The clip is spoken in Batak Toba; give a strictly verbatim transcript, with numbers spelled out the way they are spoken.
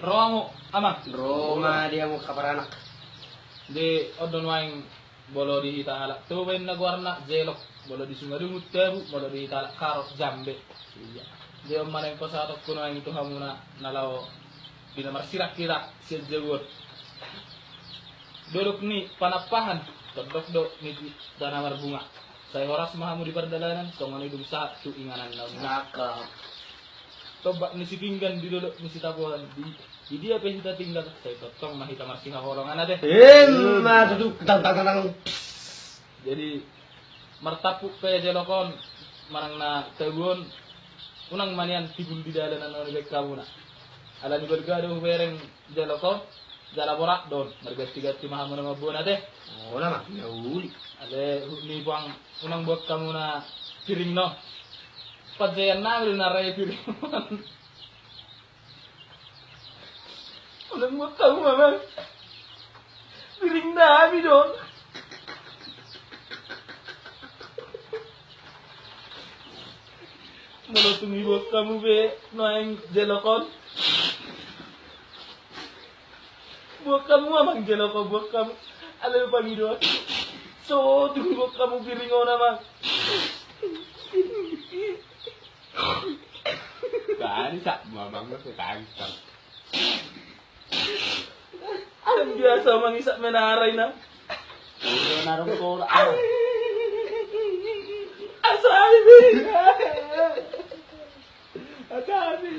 Ro hamu, amang. Ro ma di hamu, kaparanak. Di on do nuaeng, molo di hita halak Toba inna goarna jelok, molo di Simalungun tabu, molo di hita halak Karo jambe. Iya. Di on ma nuaeng pasahatonku nuaeng tu hamuna na laho di na marsirang hita sian jabu on. Dolok ni Panampahan, tondok do ni Tana Marbunga. Sai horas ma hamu di pardalanan, songon i dung sahat tu inganan na unang. Cakep. Tombak ni Sipinggan di dolok ni Sitapohan, di, di dia pe hita tinggal, sai tongtong ma hita marsihaholongan ate. Ima tutu, tang, tang, tang, tang. Jadi, martampuk pe jelok on, manang na tabu on, unang ma nian timbul di dalan, annon dibaen hamuna. Alani balga do hubereng jelok on, jala borat do on, marganti-ganti ma hamu na mamboan ate. Olo ma, na uli. Ale, huhut ni puang, unang boan hamuna piring on. Panjaian nami do na ra i piring on. Unang boan hamu, amang. Piring nami do on. Molo tung diboan hamu be nuaeng jelok on, boan hamu, amang, jelok on, boan hamu. Ale, pangidoan. So tung diboan hamu piring on, amang. Tadi sak mamang, tadi sak. Kan biasa mangisap menara ina. Udah narung tor. Asa abi. Asa abi.